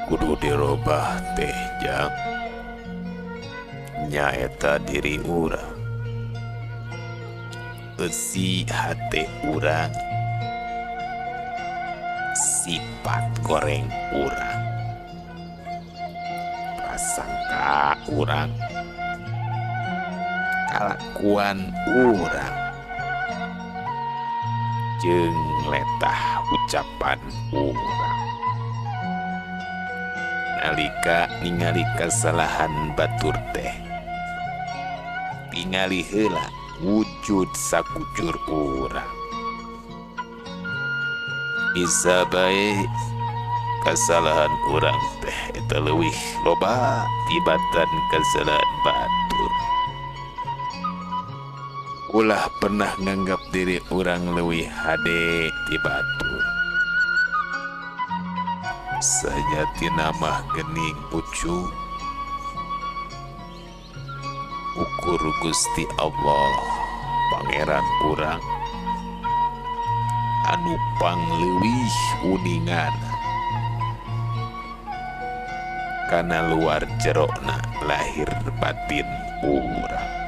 Kudu dirobah teh, Jang, nyaeta diri urang, eusi hate urang, sifat goreng urang, prasangka urang, kalakuan urang, jeung letah ucapan urang. Nalika ningali kasalahan batur teh, tingali heula wujud sakujur urang. Bisa bae kasalahan urang teh eta leuwih loba tibatan kasalahan batur. Ulah pernah nganggap diri urang leuwih hade ti batur. Sajatina mah geuning ucu, ukur Gusti Allah Pangeran urang anu pangleuwih uningan kana luar jerona lahir batin urang.